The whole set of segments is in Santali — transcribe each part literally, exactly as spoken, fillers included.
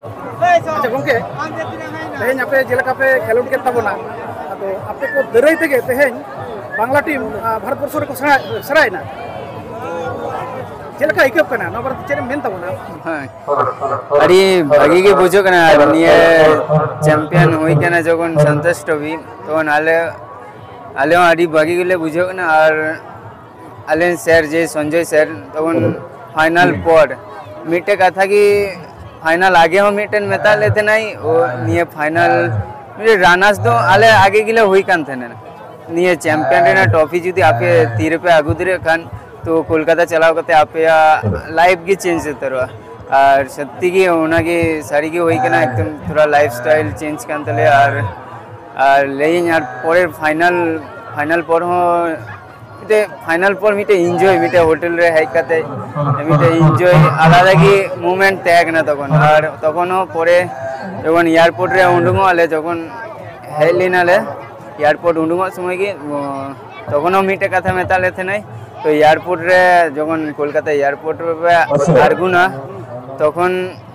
ᱟᱪᱪᱷᱟ ᱜᱚᱝᱠᱮ, ᱛᱮᱦᱮᱧ ᱟᱯᱮ ᱡᱮᱞᱮᱠᱟ ᱯᱮ ᱠᱷᱮᱞᱳᱰ ᱠᱮᱫ ᱛᱟᱵᱚᱱᱟ, ᱟᱫᱚ ᱟᱯᱮ ᱠᱚ ᱫᱟᱹᱨᱟᱹᱭ ᱛᱮᱜᱮ ᱛᱮᱦᱮᱧ ᱵᱟᱝᱞᱟ ᱴᱤᱢ ᱟᱨ, ᱵᱷᱟᱨᱚᱛ ᱵᱚᱨᱥᱚ ᱨᱮᱠᱚ ᱥᱮᱬᱟ ᱥᱮᱬᱟᱭᱮᱱᱟ, ᱪᱮᱫ ᱞᱮᱠᱟ ᱟᱹᱭᱠᱟᱹᱜ ᱠᱟᱱᱟ? ᱱᱚᱣᱟ ᱵᱟᱨᱮᱛᱮ ᱪᱮᱫ ᱮᱢ ᱢᱮᱱ ᱛᱟᱵᱚᱱᱟ? ᱦᱮᱸ, ᱟᱹᱰᱤ ᱵᱷᱟᱹᱜᱤ ᱜᱮ ᱵᱩᱡᱷᱟᱹᱜ ᱠᱟᱱᱟ᱾ ᱟᱨ ᱱᱤᱭᱟᱹ ᱪᱟᱢᱯᱤᱭᱟᱱ ᱦᱩᱭ ᱠᱟᱱᱟ ᱡᱚᱠᱷᱚᱱ ᱥᱚᱱᱛᱳᱥ ᱴᱨᱚᱯᱷᱤ, ᱛᱚᱠᱷᱚᱱ ᱟᱞᱮ ᱟᱞᱮ ᱦᱚᱸ ᱟᱹᱰᱤ ᱵᱷᱟᱹᱜᱤ ᱜᱮᱞᱮ ᱵᱩᱡᱷᱟᱹᱣ ᱠᱟᱱᱟ᱾ ᱟᱨ ᱟᱞᱮ ᱨᱮᱱ ᱥᱮᱨ ᱡᱮ ᱥᱚᱧᱡᱚᱭ ᱥᱮᱨ ᱛᱚᱠᱷᱚᱱ ᱯᱷᱟᱭᱱᱟᱞ ᱯᱚᱨ ᱢᱤᱫᱴᱮᱡ ᱠᱟᱛᱷᱟ ᱜᱮ, ᱯᱷᱟᱭᱱᱟᱞ ᱟᱜᱮ ᱦᱚᱸ ᱢᱤᱫᱴᱮᱱ ᱢᱮᱛᱟᱫ ᱞᱮ ᱛᱟᱦᱮᱱᱟᱭ, ᱳ ᱱᱤᱭᱟᱹ ᱯᱷᱟᱭᱱᱟᱞ ᱨᱟᱱᱟᱨᱥ ᱫᱚ ᱟᱞᱮ ᱟᱜᱮ ᱜᱮᱞᱮ ᱦᱩᱭ ᱠᱟᱱ ᱛᱟᱦᱮᱱᱟ᱾ ᱱᱤᱭᱟᱹ ᱪᱟᱢᱯᱤᱭᱟᱱ ᱨᱮᱱᱟᱜ ᱴᱨᱚᱯᱷᱤ ᱡᱩᱫᱤ ᱟᱯᱮ ᱛᱤ ᱨᱮᱯᱮ ᱟᱹᱜᱩ ᱫᱟᱲᱮᱭᱟᱜ ᱠᱷᱟᱱ, ᱛᱚ ᱠᱳᱞᱠᱟᱛᱟ ᱪᱟᱞᱟᱣ ᱠᱟᱛᱮ ᱟᱯᱮᱭᱟᱜ ᱞᱟᱭᱤᱯᱷ ᱜᱮ ᱪᱮᱧᱡᱽ ᱩᱛᱟᱹᱨᱚᱜᱼᱟ᱾ ᱟᱨ ᱥᱚᱛᱛᱤ ᱜᱮ ᱚᱱᱟᱜᱮ ᱥᱟᱹᱨᱤ ᱜᱮ ᱦᱩᱭ ᱠᱟᱱᱟ, ᱮᱠᱫᱚᱢ ᱛᱷᱚᱲᱟ ᱞᱟᱭᱤᱯᱷ ᱥᱴᱟᱭᱤᱞ ᱪᱮᱧᱡᱽ ᱠᱟᱱ ᱛᱟᱞᱮᱭᱟ᱾ ᱟᱨ ᱟᱨ ᱞᱟᱹᱭᱟᱹᱧ, ᱟᱨ ᱯᱚᱨᱮᱨ ᱯᱷᱟᱭᱱᱟᱞ, ᱯᱷᱟᱭᱱᱟᱞ ᱯᱚᱨ ᱦᱚᱸ ᱢᱤᱫᱴᱮᱡ ᱯᱷᱟᱭᱱᱟᱞ ᱯᱚᱨ ᱢᱤᱫᱴᱮᱡ ᱤᱱᱡᱚᱭ, ᱢᱤᱫᱴᱮᱡ ᱦᱳᱴᱮᱞ ᱨᱮ ᱦᱮᱡ ᱠᱟᱛᱮ ᱢᱤᱫᱴᱮᱡ ᱤᱱᱡᱚᱭ ᱟᱞᱟᱫᱟ ᱜᱮ ᱢᱩᱢᱮᱱᱴ ᱛᱟᱦᱮᱸ ᱠᱟᱱᱟ ᱛᱚᱠᱷᱚᱱ᱾ ᱟᱨ ᱛᱚᱠᱷᱚᱱ ᱦᱚᱸ ᱯᱚᱨᱮ ᱡᱚᱠᱷᱚᱱ ᱮᱭᱟᱨᱯᱳᱨᱴ ᱨᱮ ᱩᱰᱩᱝᱚᱜ ᱟᱞᱮ, ᱡᱚᱠᱷᱚᱱ ᱦᱮᱡ ᱞᱮᱱᱟᱞᱮ ᱮᱭᱟᱨᱯᱳᱨᱴ ᱩᱰᱩᱝᱚᱜ ᱥᱚᱢᱚᱭ ᱜᱮ, ᱚ, ᱛᱚᱠᱷᱚᱱ ᱦᱚᱸ ᱢᱤᱫᱴᱮᱡ ᱠᱟᱛᱷᱟ ᱢᱮᱛᱟᱜ ᱞᱮ ᱛᱟᱦᱮᱱᱟᱭ, ᱛᱚ ᱮᱭᱟᱨᱯᱳᱨᱴ ᱨᱮ ᱡᱚᱠᱷᱚᱱ ᱠᱳᱞᱠᱟᱛᱟ ᱮᱭᱟᱨᱯᱳᱨᱴ ᱨᱮ ᱟᱬᱜᱚᱱᱟ, ᱛᱚᱠᱷᱚᱱ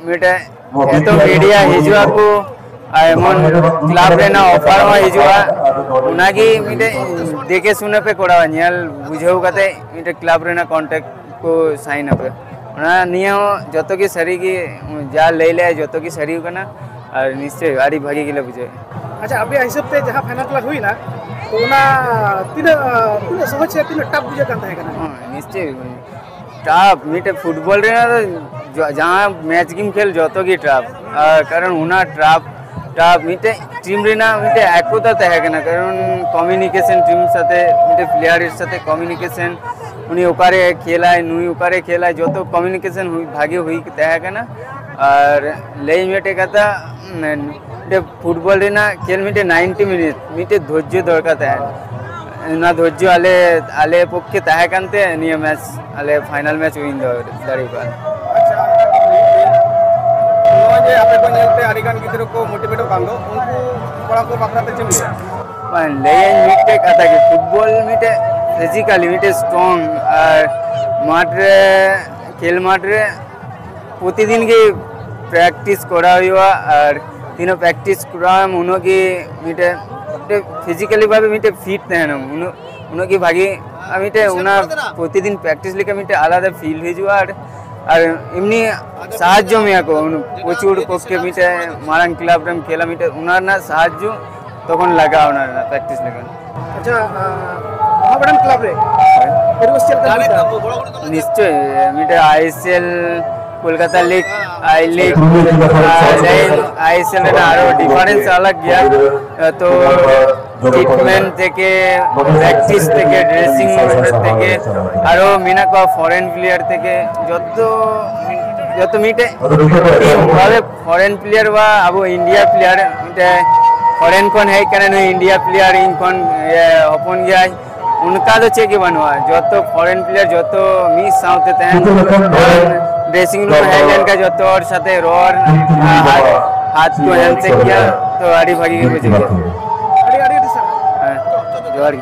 ᱢᱤᱫᱴᱮᱡ ᱮᱛᱚ ᱢᱤᱰᱤᱭᱟ ᱦᱤᱡᱩᱜ ᱟᱠᱚ, ᱟᱨ ᱮᱢᱚᱱ ᱠᱞᱟᱵ ᱨᱮᱱᱟᱜ ᱚᱯᱷᱟᱨ ᱦᱚᱸ ᱦᱤᱡᱩᱜᱼᱟ, ᱚᱱᱟᱜᱮ ᱢᱤᱫᱴᱮᱡ ᱫᱮᱠᱷᱮ ᱥᱩᱱᱮ ᱯᱮ ᱠᱚᱨᱟᱣᱟ, ᱧᱮᱞ ᱵᱩᱡᱷᱟᱹᱣ ᱠᱟᱛᱮ ᱢᱤᱫᱴᱮᱡ ᱠᱞᱟᱵ ᱨᱮᱱᱟᱜ ᱠᱚᱱᱴᱮᱠᱴ ᱠᱚ ᱥᱟᱭᱤᱱ ᱟᱯᱮ᱾ ᱚᱱᱟ ᱱᱤᱭᱟᱹ ᱦᱚᱸ ᱡᱚᱛᱚ ᱜᱮ ᱥᱟᱹᱨᱤ ᱜᱮ, ᱡᱟ ᱞᱟᱹᱭ ᱞᱮᱜᱼᱟᱭ ᱡᱚᱛᱚ ᱜᱮ ᱥᱟᱹᱨᱤ ᱠᱟᱱᱟ, ᱟᱨ ᱱᱤᱥᱪᱚᱭ ᱟᱹᱰᱤ ᱵᱷᱟᱹᱜᱤ ᱜᱮᱞᱮ ᱵᱩᱡᱷᱟᱹᱣᱮᱫᱼᱟ᱾ ᱟᱪᱪᱷᱟ, ᱟᱯᱮᱭᱟᱜ ᱦᱤᱥᱟᱹᱵ ᱛᱮ ᱡᱟᱦᱟᱸ ᱯᱷᱟᱭᱱᱟᱞ ᱠᱷᱮᱞᱟ ᱦᱩᱭᱱᱟ, ᱛᱚ ᱚᱱᱟ ᱛᱤᱱᱟᱹᱜ, ᱛᱤᱱᱟᱹᱜ ᱥᱚᱦᱚᱡ ᱥᱮ ᱛᱤᱱᱟᱹᱜ ᱴᱟᱯ ᱵᱩᱡᱷᱟᱹᱜ ᱠᱟᱱ ᱛᱟᱦᱮᱸ ᱠᱟᱱᱟ? ᱦᱮᱸ, ᱱᱤᱥᱪᱚᱭ᱾ ᱴᱟᱯ ᱢᱤᱫᱴᱮᱡ ᱯᱷᱩᱴᱵᱚᱞ ᱨᱮᱱᱟᱜ ᱫᱚ ᱡᱚ-, ᱡᱟᱦᱟᱸ ᱢᱮᱪ ᱜᱮᱢ ᱠᱷᱮᱞ, ᱡᱚᱛᱚ ᱜᱮ ᱴᱟᱯ᱾ ᱟᱨ ᱠᱟᱨᱚᱱ ᱚᱱᱟ ᱴᱟᱯ, ᱴᱟᱯ ᱢᱤᱫᱴᱮᱡ ᱴᱤᱢ ᱨᱮᱱᱟᱜ ᱢᱤᱫᱴᱮᱡ ᱮᱠᱚᱛᱟ ᱛᱟᱦᱮᱸ ᱠᱟᱱᱟ, ᱠᱟᱨᱚᱱ ᱠᱚᱢᱤᱭᱩᱱᱤᱠᱮᱥᱚᱱ ᱴᱤᱢ ᱥᱟᱛᱮ, ᱢᱤᱫᱴᱮᱡ ᱯᱞᱮᱭᱟᱨ ᱥᱟᱛᱮ ᱠᱚᱢᱤᱭᱩᱱᱤᱠᱮᱥᱚᱱ, ᱩᱱᱤ ᱚᱠᱟᱨᱮ ᱠᱷᱮᱞᱟᱭ, ᱱᱩᱭ ᱚᱠᱟᱨᱮ ᱠᱷᱮᱞᱟᱭ, ᱡᱚᱛᱚ ᱠᱚᱢᱤᱭᱩᱱᱤᱠᱮᱥᱚᱱ ᱦᱩᱭ, ᱵᱷᱟᱜᱮ ᱦᱩᱭ ᱛᱟᱦᱮᱸ ᱠᱟᱱᱟ᱾ ᱟᱨ ᱞᱟᱹᱭᱟᱹᱧ ᱢᱤᱫᱴᱮᱡ ᱠᱟᱛᱷᱟ, ᱢᱟᱱᱮ, ᱢᱤᱫᱴᱮᱡ ᱯᱷᱩᱴᱵᱚᱞ ᱨᱮᱱᱟᱜ ᱠᱷᱮᱞ ᱢᱤᱫᱴᱮᱡ ᱱᱟᱭᱤᱱᱴᱤ ᱢᱤᱱᱤᱴ ᱢᱤᱫᱴᱮᱡ ᱫᱷᱳᱨᱡᱚ ᱫᱚᱨᱠᱟᱨ ᱛᱟᱦᱮᱱ᱾ ᱚᱱᱟ ᱫᱷᱳᱨᱡᱚ ᱟᱞᱮ, ᱟᱞᱮ ᱯᱚᱠᱠᱷᱮ ᱛᱟᱦᱮᱸ ᱠᱟᱱᱛᱮ ᱱᱤᱭᱟᱹ ᱢᱮᱪ, ᱟᱞᱮ ᱯᱷᱟᱭᱱᱟᱞ ᱢᱮᱪ ᱣᱤᱱ ᱫᱚ ᱫᱟᱲᱮ ᱠᱟᱜᱼᱟ᱾ ᱟᱪᱪᱷᱟ, ᱱᱚᱜᱼᱚᱭ ᱡᱮ ᱟᱯᱮ ᱠᱚ ᱧᱮᱞᱛᱮ ᱟᱹᱰᱤ ᱜᱟᱱ ᱜᱤᱫᱽᱨᱟᱹ ᱠᱚ ᱢᱳᱴᱤᱵᱷᱮᱴᱚᱜ ᱠᱟᱱ ᱫᱚ, ᱩᱱᱠᱩ ᱠᱚᱲᱟ ᱠᱚ ᱵᱟᱠᱷᱨᱟ ᱛᱮ ᱪᱮᱫ ᱮᱢ ᱞᱟᱹᱭᱟ? ᱵᱟᱝ, ᱞᱟᱹᱭᱟᱹᱧ ᱢᱤᱫᱴᱮᱡ ᱠᱟᱛᱷᱟ ᱜᱮ, ᱯᱷᱩᱴᱵᱚᱞ ᱢᱤᱫᱴᱮᱡ ᱯᱷᱤᱡᱤᱠᱟᱞᱤ ᱢᱤᱫᱴᱮᱡ ᱥᱴᱨᱚᱝ, ᱟᱨ ᱢᱟᱴᱷ ᱨᱮ, ᱠᱷᱮᱞ ᱢᱟᱴᱷ ᱨᱮ ᱯᱨᱚᱛᱤᱫᱤᱱ ᱜᱮ ᱯᱨᱮᱠᱴᱤᱥ ᱠᱚᱨᱟᱣ ᱦᱩᱭᱩᱜᱼᱟ᱾ ᱟᱨ ᱛᱤᱱᱟᱹᱜ ᱯᱨᱮᱠᱴᱤᱥ ᱠᱚᱨᱟᱣᱟᱢ, ᱩᱱᱟᱹᱜ ᱜᱮ ᱢᱤᱫᱴᱮᱡ, ᱢᱤᱫᱴᱮᱡ ᱯᱷᱤᱡᱤᱠᱟᱞᱤ ᱵᱷᱟᱵᱮ ᱢᱤᱫᱴᱮᱡ ᱯᱷᱤᱴ ᱛᱟᱦᱮᱱᱟᱢ, ᱩᱱᱟᱹᱜ ᱩᱱᱟᱹᱜ ᱜᱮ ᱵᱷᱟᱜᱮ᱾ ᱟᱨ ᱢᱤᱫᱴᱮᱡ ᱚᱱᱟ ᱯᱨᱚᱛᱤᱫᱤᱱ ᱯᱨᱮᱠᱴᱤᱥ ᱞᱮᱠᱟ ᱢᱤᱫᱴᱮᱡ ᱟᱞᱟᱫᱟ ᱯᱷᱤᱞ ᱦᱤᱡᱩᱜᱼᱟ᱾ ᱟᱨ ᱟᱨ ᱮᱢᱱᱤ ᱥᱟᱦᱟᱡᱽᱡᱚ ᱢᱮᱭᱟ ᱠᱚ, ᱯᱨᱚᱪᱩᱨ ᱯᱚᱠᱠᱷᱮ ᱢᱤᱫᱴᱮᱡ ᱢᱟᱨᱟᱝ ᱠᱞᱟᱵᱽ ᱨᱮᱢ ᱠᱷᱮᱞᱟ, ᱢᱤᱫᱴᱮᱡ ᱚᱱᱟ ᱨᱮᱱᱟᱜ ᱥᱟᱦᱟᱡᱽᱡᱚ ᱛᱚᱠᱷᱚᱱ ᱞᱟᱜᱟᱜᱼᱟ ᱚᱱᱟ ᱨᱮᱱᱟᱜ ᱯᱨᱮᱠᱴᱤᱥ ᱞᱮᱠᱟ᱾ ᱟᱪᱪᱷᱟ, ᱟᱸ, ᱢᱚᱦᱟᱢᱮᱰᱟᱱ ᱠᱞᱟᱵᱽ ᱨᱮ ᱯᱚᱨᱤᱵᱮᱥ ᱪᱮᱫ ᱞᱮᱠᱟ ᱵᱩᱡᱷᱟᱹᱜᱼᱟ? ᱱᱤᱥᱪᱚᱭ, ᱢᱤᱫᱴᱮᱡ ᱟᱭᱮᱥᱮᱞ, ᱠᱳᱞᱠᱟᱛᱟ ᱞᱤᱜᱽ, ᱟᱭ ᱞᱤᱜᱽ, ᱟᱨ ᱟᱭᱮᱥᱮᱞ ᱨᱮᱱᱟᱜ ᱟᱨᱚ ᱰᱤᱯᱷᱟᱨᱮᱱᱥ ᱟᱞᱟᱜᱽ ᱜᱮᱭᱟ᱾ ᱛᱚ ᱴᱨᱤᱴᱢᱮᱱᱴ ᱛᱷᱮᱠᱮ, ᱯᱨᱮᱠᱴᱤᱥ ᱛᱷᱮᱠᱮ, ᱰᱨᱮᱥᱤᱝ ᱨᱩᱢ ᱛᱷᱮᱠᱮ, ᱟᱨᱚ ᱢᱮᱱᱟᱜ ᱠᱚᱣᱟ ᱯᱷᱚᱨᱮᱱ ᱯᱞᱮᱭᱟᱨ ᱛᱷᱮᱠᱮ, ᱡᱚᱛᱚ ᱡᱚᱛᱚ ᱢᱤᱫᱴᱮᱡ ᱴᱤᱢ ᱵᱷᱟᱵᱮ ᱯᱷᱚᱨᱮᱱ ᱯᱞᱮᱭᱟᱨ ᱵᱟ ᱟᱵᱚ ᱤᱱᱰᱤᱭᱟ ᱯᱞᱮᱭᱟᱨ ᱢᱤᱫᱴᱮᱡ ᱯᱷᱚᱨᱮᱱ ᱠᱷᱚᱱ ᱦᱮᱡ ᱠᱟᱱᱟ ᱱᱩᱭ ᱤᱱᱰᱤᱭᱟ ᱯᱞᱮᱭᱟᱨ, ᱤᱧ ᱠᱷᱚᱱ ᱤᱭᱟᱹ ᱦᱚᱯᱚᱱ ᱜᱮᱭᱟᱭ, ᱚᱱᱠᱟ ᱫᱚ ᱪᱮᱫ ᱜᱮ ᱵᱟᱹᱱᱩᱜᱼᱟ᱾ ᱡᱚᱛᱚ ᱯᱷᱚᱨᱮᱱ ᱯᱞᱮᱭᱟᱨ ᱡᱚᱛᱚ ᱢᱤᱫ ᱥᱟᱶᱛᱮ ᱛᱟᱦᱮᱱ, ᱰᱨᱮᱥᱤᱝ ᱨᱩᱢ ᱦᱮᱡ ᱞᱮᱱᱠᱷᱟᱱ ᱡᱚᱛᱚ ᱦᱚᱲ ᱥᱟᱛᱮ ᱨᱚᱲ, ᱦᱟᱛ, ᱦᱟᱛ ᱠᱚ ᱦᱮᱱᱰᱥᱮᱠ ᱜᱮᱭᱟ, ᱛᱚ ᱟᱹᱰᱤ ᱵᱷᱟᱜᱤ ᱜᱮ ᱵᱩᱡᱷᱟᱹᱜ ᱜᱮᱭᱟ᱾ ᱟᱹᱰᱤ ᱟᱹᱰᱤ ᱟᱹᱰᱤ ᱥᱟᱨᱦᱟᱣ᱾ ᱦᱮᱸ, ᱡᱚᱦᱟᱨ ᱜᱮ᱾